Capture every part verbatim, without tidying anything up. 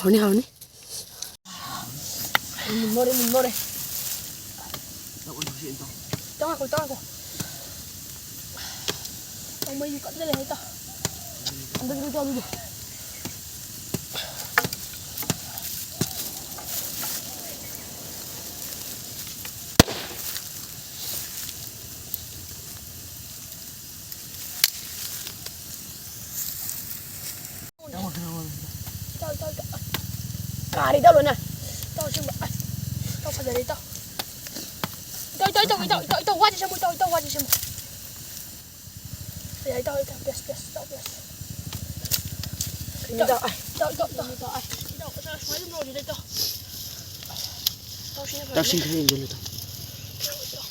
ꯍꯥꯎꯅꯤ, ꯍꯥꯎꯅꯤ꯫ ꯃꯨꯟꯗꯣꯔꯦ, ꯃꯨꯟꯗꯣꯔꯦ꯫ ꯇꯧꯔꯛꯑꯣ, ꯇꯧꯔꯛꯑꯣ꯫ ꯇꯧ, ꯃꯩꯁꯨ ꯀꯟꯅ ꯂꯩ ꯍꯥꯏꯇꯥ꯫ ꯑꯗꯨꯗꯤ ꯇꯧ, ꯑꯗꯨꯗꯤ꯫ ꯏꯇꯥꯎ, ꯏꯇꯥꯎ, ꯏꯇꯥꯎ꯫ ꯀꯥꯔꯦ ꯏꯇꯥꯎ ꯂꯣꯏꯅ꯫ ꯏꯇꯥꯎ ꯑꯁꯦꯡꯕ꯫ ꯑꯁ, ꯏꯇꯥꯎ ꯐꯖꯔꯦ ꯏꯇꯥꯎ꯫ ꯏꯇꯥꯎ, ꯏꯇꯥꯎ, ꯏꯇꯥꯎ, ꯏꯇꯥꯎ, ꯋꯥꯁꯦ ꯁꯦꯝꯃꯨ, ꯏꯇꯥꯎ, ꯏꯇꯥꯎ, ꯋꯥꯁꯦ ꯁꯦꯝꯃꯨ꯫ ꯌꯥꯏ, ꯏꯇꯥꯎ, ꯏꯇꯥꯎ, ꯄꯦꯁ, ꯄꯦꯁ, ꯏꯇꯥꯎ, ꯄꯦꯁ꯫ ꯀꯩꯅꯣ ꯏꯇꯥꯎ, ꯑꯁ꯫ ꯏꯇꯥꯎ, ꯏꯇꯥꯎ, ꯏꯇꯥꯎ, ꯏꯇꯥꯎ, ꯑꯁ꯫ ꯏꯇꯥꯎ, ꯁꯨꯃꯥꯏꯅ ꯑꯗꯨꯝ ꯂꯧꯔꯤꯗ ꯏꯇꯥꯎ꯫ ꯏꯇꯥꯎ, ꯁꯤꯅ ꯏꯇꯥꯎ, ꯐꯔꯦ꯫ ꯁꯤꯡ ꯈꯔ ꯌꯦꯡꯁꯤꯜꯂꯨ, ꯏꯇꯥꯎ꯫ ꯏꯇꯥꯎ, ꯏꯇꯥꯎ꯫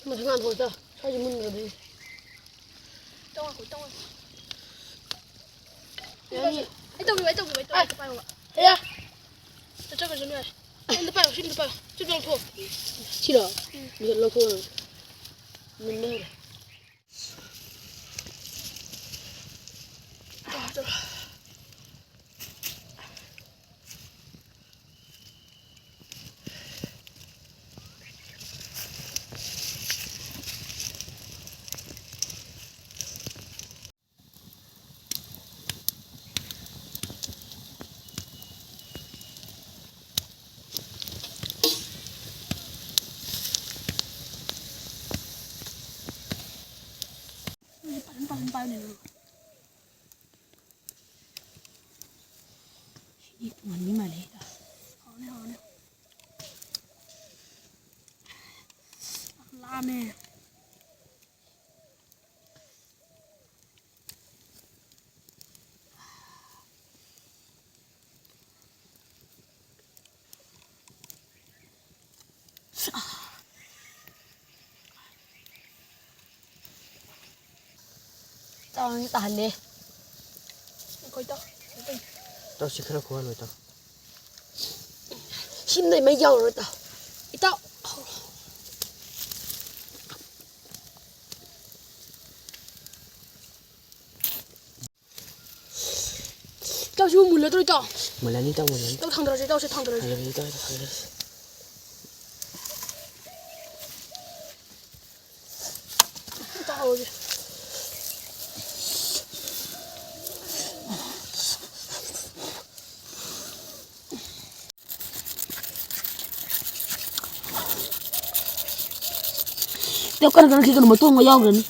ꯃꯊꯪ ꯉꯥꯟ ꯊꯣꯛꯑꯁꯤ꯫ ꯁ꯭ꯋꯥꯏꯁꯦ ꯃꯨꯟꯈ꯭ꯔꯗꯤ꯫ ꯇꯧ ꯉꯥꯏꯈꯣ, ꯇꯧ ꯉꯥꯏꯈꯣ꯫ ꯌꯥꯅꯤ꯫ ꯑꯩ ꯇꯧꯒꯦꯕ, ꯑꯩ ꯇꯧꯒꯦꯕ, ꯑꯩ ꯇꯧꯒꯦꯕ꯫ ꯑꯥ꯫ ꯄꯥꯏꯌꯣꯕ꯫ ꯍꯦꯔꯥ꯫ ꯆꯠꯆꯈ꯭ꯔꯁꯅꯨ ꯌꯥꯔꯦ꯫ ꯁꯤ ꯑꯝꯇ ꯄꯥꯏꯌꯣ, ꯁꯤ ꯑꯝꯇ ꯄꯥꯏꯌꯣ꯫ ꯁꯤ ꯑꯝꯇ ꯂꯧꯊꯣꯛꯑꯣ꯫ ꯁꯤꯔꯣ? ꯎꯝ꯫ ꯂꯧꯊꯣꯛꯑꯣ꯫ ꯃꯨꯟꯕ ꯍꯧꯔꯦ꯫ ꯄꯥꯏꯌꯨꯅꯦ, ꯄꯥꯏꯌꯨꯅꯦ ꯅꯪ꯫ ꯁꯤꯗꯤ ꯇꯨꯡꯍꯟꯕꯤ ꯃꯥꯜꯂꯦ꯫ ꯍꯥꯎꯅꯤ, ꯍꯥꯎꯅꯤ꯫ ꯂꯥꯝꯃꯦ꯫ ꯏꯇꯥꯎ, ꯅꯪ ꯇꯥꯍꯜꯂꯦ꯫ ꯑꯩꯈꯣꯏ ꯏꯇꯥꯎ꯫ ꯏꯇꯥꯎ, ꯁꯤ ꯈꯔ ꯈꯣꯍꯜꯂꯣ, ꯏꯇꯥꯎ꯫ ꯁꯤꯃꯗ ꯃꯩ ꯌꯥꯎꯔꯣꯏ, ꯏꯇꯥꯎ꯫ ꯏꯇꯥꯎ꯫ ꯏꯇꯥꯎ, ꯁꯤꯕꯨ ꯃꯨꯜꯂꯗ꯭ꯔꯣ, ꯏꯇꯥꯎ? ꯃꯨꯜꯂꯅꯤ, ꯏꯇꯥꯎ, ꯃꯨꯜꯂꯅꯤ꯫ ꯏꯇꯥꯎ, ꯊꯥꯡꯗꯔꯁꯤ, ꯏꯇꯥꯎꯁꯦ, ꯊꯥꯡꯗꯔꯁꯤ꯫ ꯊꯥꯡꯗꯔꯁꯤ, ꯏꯇꯥꯎ, ꯊꯥꯡꯗꯔꯁꯤ꯫ ꯏꯇꯥꯎ, ꯍꯧꯔꯁꯤ꯫ ꯇꯦꯞ ꯀꯟꯅ ꯀꯟꯅ ꯈꯤꯛꯀꯅꯨ, ꯃꯇꯣꯡꯒ ꯌꯥꯎꯈ꯭ꯔꯅꯤ꯫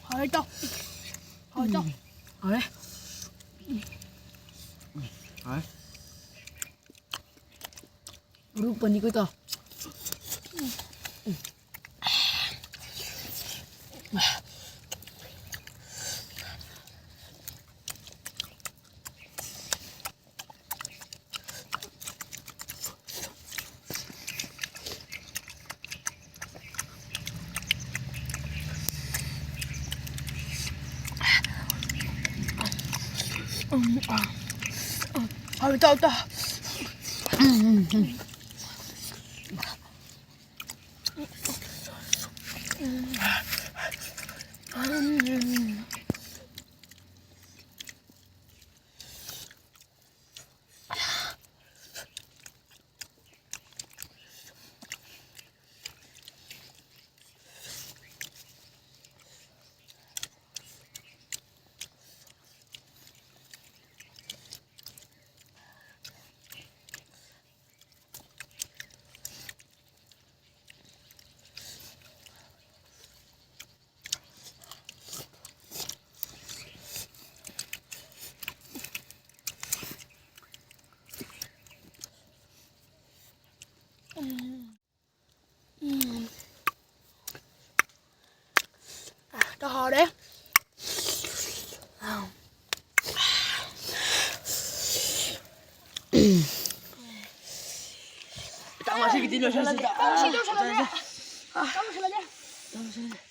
ꯍꯥꯎꯔꯦ, ꯏꯇꯥꯎ꯫ ꯍꯥꯎꯔꯦ, ꯏꯇꯥꯎ꯫ ꯎꯝ꯫ ꯍꯥꯎꯔꯦ꯫ ꯍꯥꯎꯔꯦ꯫ ꯃꯔꯨ ꯄꯟꯅꯤꯀꯣ, ꯏꯇꯥꯎ꯫ ꯍꯥꯎ, ꯏꯇꯥꯎ, ꯏꯇꯥꯎ꯫ ꯂꯣꯏꯁꯜꯂꯁꯦ꯫ ꯇꯧꯁꯤ, ꯂꯣꯏꯁꯜꯂꯁꯦ꯫ ꯇꯧꯁꯜꯂꯁꯦ꯫